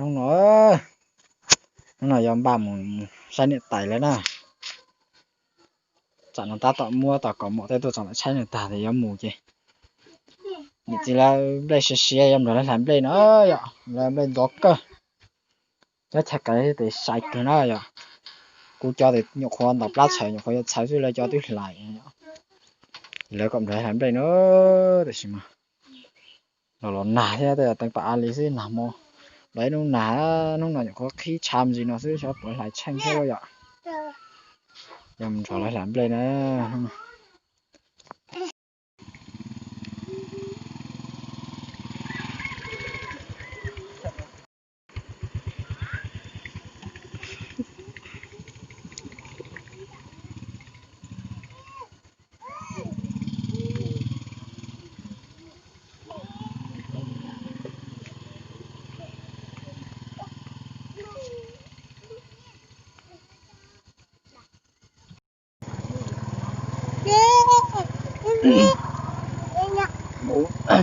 Hnub no, hnub no yuav npaj mus saib niam tais lawm na. Tsam no tab tom muab tos kaus mom tej tuaj tso mam tshaib nws tag ces yuav mus ces niam txiv lawv nplej siav siav yuav nrog lawv hlais nplej no yom, lawv nplej ntxov kawg. Cov chaw kaw tes sai kawg na yom. Kuv cov tes nyuam qhuav ntaus plab txhawv nyuam qhuav yuav txhawv xwb lawv cov twb hlais. Lawv kom nrog hlais nplej na, tiam sis mas los los nag thiab tej teev pam a li xwb nag hmo. Los ib hnub nag, hnub no nyuam qhuav qhib tshav ntsis no xwb xyov puas hlais tsheej thiab yom. Yog mus nrog lawv hlais nplej na.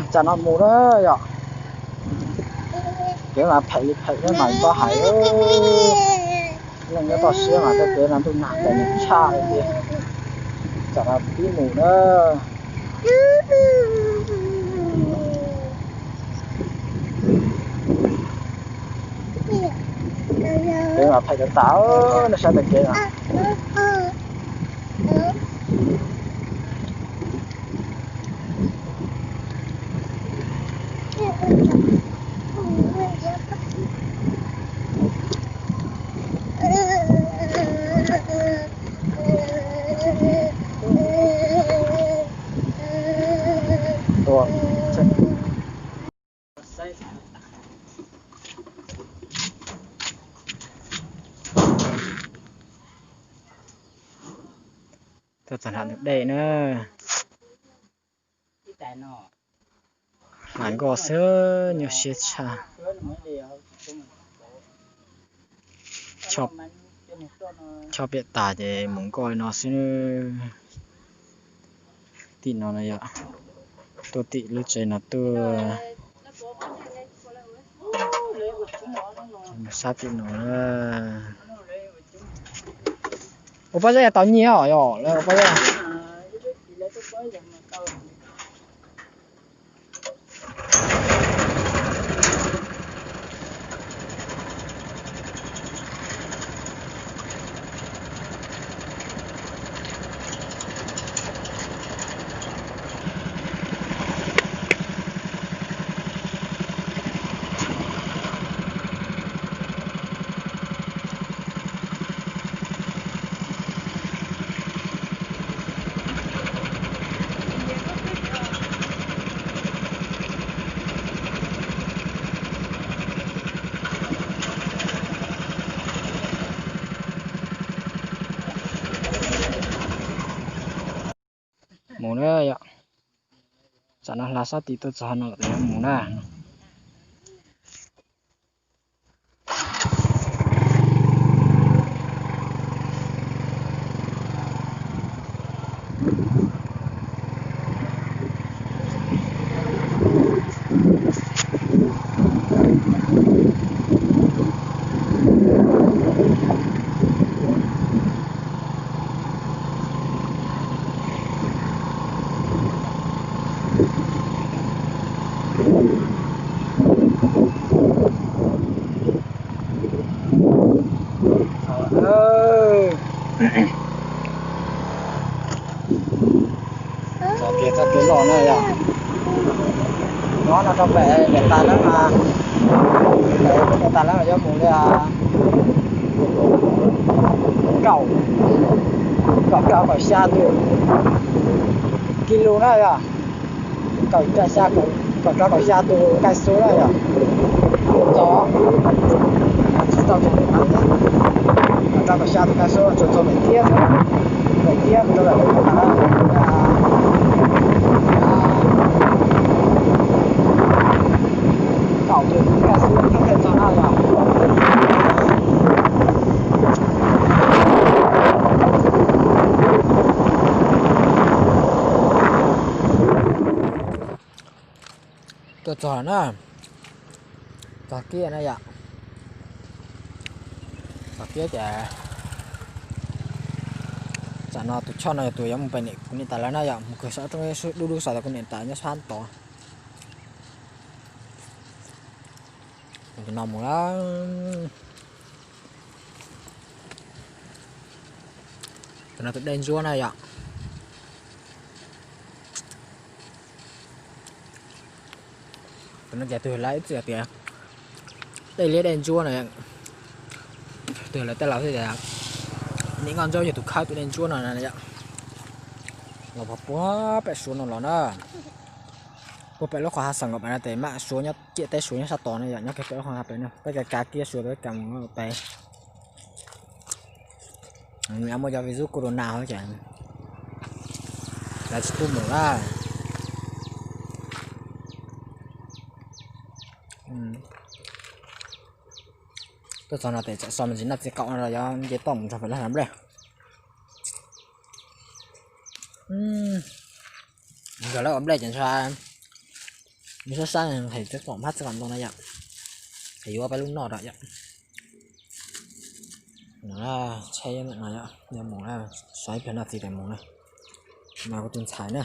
Tsam no mus na yom. Kev mas phem li phem thiab mas txhob hais. Neeg nyob toj siab mas tej kev no ntuj nag tes nws tshaj li tiag. Tsam no pib mus na. Kev mas phem tas tas, nej saib tej kev no. Tuaj txog nram ntug dej na. Hlais nkoj xwb nyuaj siab tshaj. Choj piam tas ces mus nkoj no xwb. Tim no na yom, tuaj tim lub tsev no tuaj. Sab tim no. Ua pob zeb tau nyiaj os yom, lawv ua pob zeb. Mus na yom. Tsam no hla sab tim tuaj txog no lawm yuav mus na. Txoj kev, txoj kev loj na yom. Nyob no rau pem niam tais lawv mas, niam tais lawv mas yuav mus li kaum, kaum rau kaum xya tus kis lus na yom. Kaum rau kaum xya tus kaij xub na yom. Txog, tsis tau txog, kaum rau kaum xya tus kaij xub tsuas txog Mem Tiab, Mem Tiab mus rau lawm. Kaum tus kaij xub thiaj txog na yom. Tuaj txog na, txog kiag na yom. Thiab ces tsam no tus choj no yog tus yuav mus pem kuv niam tais lawv na yom, mus kawg sab roob dub dub xav tias kuv niam tais nyob sab tod. Tus no mus lawm. Tus no tus dej ntsuab na yom. Tus no ces tus lawv ib txwm tias dej liab dej ntsuab na. Tus lawv tej laus thiaj tias nim nkauj ntsuab yog tus khawb tus dej ntsuab no na yom. Los puag pem suav no los na, puag pem lub qhov hav xeem nkaus pem no ces mam suav nyob ciam teb suav nyob sab tod ne yom, nyob kiag pem lub qhov hav pem no, peb kav kav kiag suav peb kav mus pem. Nws muaj cov virus corona hov ces lawv tsis tuaj mus lawm. Tuaj txog no tes tsam so me ntsis noj txiv qaum no los yog nce toj mus nrog pem lawv hlais nplej. Nrog lawv ua nplej ces ntshe nws sab sab hais txiv qaum phab txiv qaum ntoo na yom, es yuav peb lub noj rau yom. Tsheb no yog mus, xav ib pliag noj txiv tes mus na, mas kuv tus ntxhais na,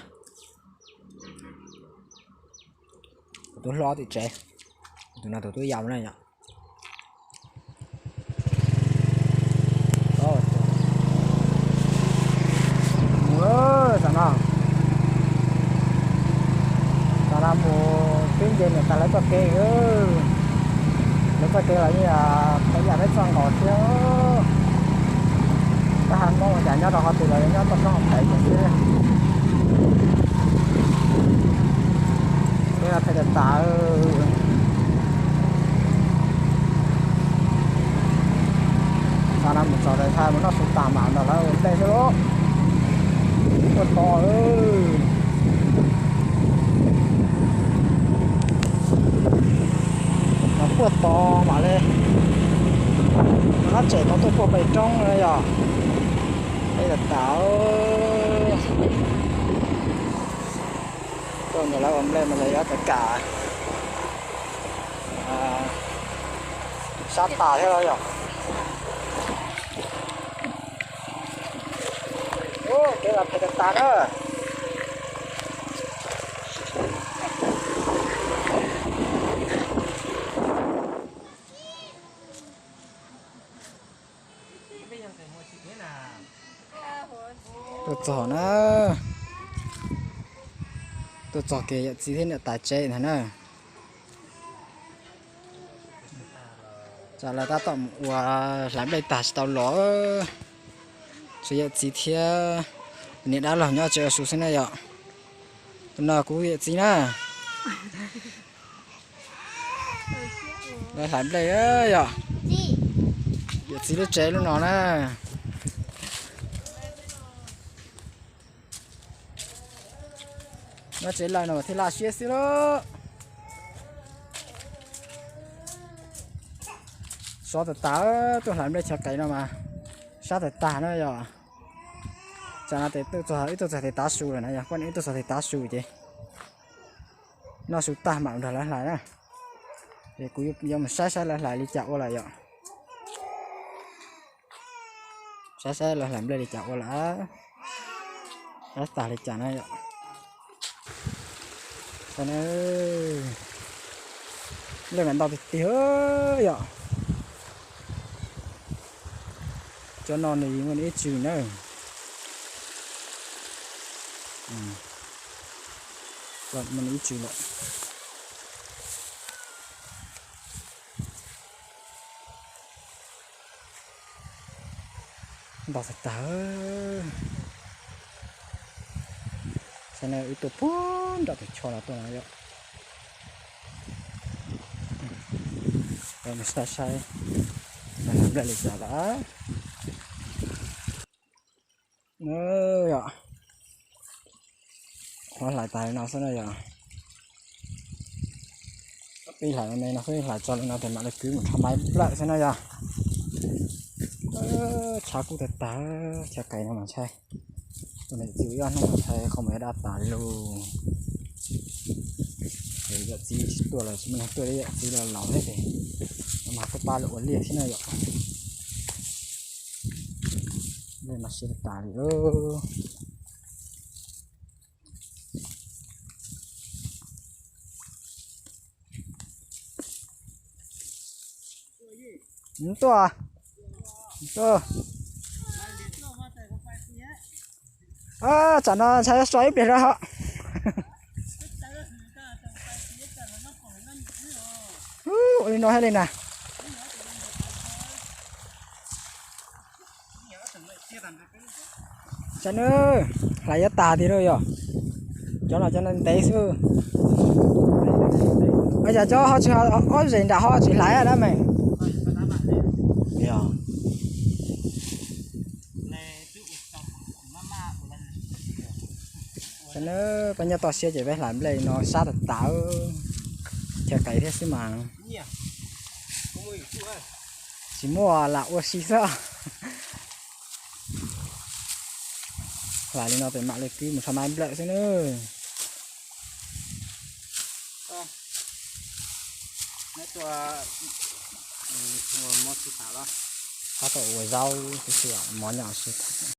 kuv tub hlob tim tsev, tus no tus tub yau na yom. Mus, tam no, tam no mus twb nce niam tais lawv txoj kev, lawv txoj kev los yeej peb yam peb txoj nkaus thiab. Tab hais Hmoob ua cas nyob rau qhov twg los nyob toj roob hauv pem ces xwb. Peb phem tas tas. Tam no mus txog tes thaij mus noj su tas mam nrog lawv ua ntej xwb lauj. Puag to, puag to mam li, no tsem tau tuaj puag pem roob no yog. Peb tas tas. Tuaj nrog lawv ua nplej mas yog yuav tawv kam, sab tas thiab yom. Kev los phem tas tas na. Tuaj txog na, tuaj txog kiag yawm txiv thiab niam tais tsev ntag na. Tsam lawv tab tom mus ua hlais nplej tag tsis tau los, tshuav yawm txiv thiab niam dab laug nyob tsev ua su xwb na yom. Tus no kuv yawm txiv na. Lawv hlais nplej yom. Yawm txiv lub tsev lub no na. Nyob tsev lawm no thiaj laj siab xwb lauj. Sov tas tas, tuaj hlais nplej chaw qis no mas sab tas tas na yom. Tsam no tes wb tuaj txog tes tav su lawm na yom, poj niam wb tuaj txog tes tav su ces noj su tag mam nrog lawv hlais na. Es kuv yuav mus saib saib lawv hlais li cas ua lawm yom. Saib saib lawv hlais nplej li cas ua lawm, saib tag li cas na yom. Nplej mas ntau tiag tiag yom. Cov no nws muaj ib tswm na. Muaj ib tswm lawm. Ntau tag tag. Saib na, wb tuaj puag nram tus choj no tuaj no yom. Mus saib saib lawv hlais nplej li cas lawm. Yom, qhov hlais tas li no xwb na yom. Peb hlais me no xwb, hlais tso li no tes mam li kwv mus rho maiv nplawm xwb na yom. Tshav kub tag tag, chaw qis no mas ntshai. Tus niam txiv ib ob hnub mas ntshai qhov mus ib dab tas li lauj. Yawm txiv tsis tuaj los tsis muaj neeg tuaj, yawm txiv los laus thiab ces mas tuaj pab lawv ua liaj thiab na yom. Siab tas li lawm. Tuaj, tuaj. Tsam no ntshai so ib pliag rau hos. Ua li no thiaj li na. Tsam no hlais yuav tag tiag lauj yog. Cov no cov ntev xwb. Yog cov ho tsis, ob zes nram ho tsis hlais na me. Yog. Tsam no peb nyob toj siab ces peb hlais nplej no sab tas tas, chaw qis thiab xwb mas. Tsis muaj lam ua si xwb. Hlais li no pem mam li kwv mus rho maib nplawm xwb nawb. Tab tom ua zaub xwb, mov nyom sib tham.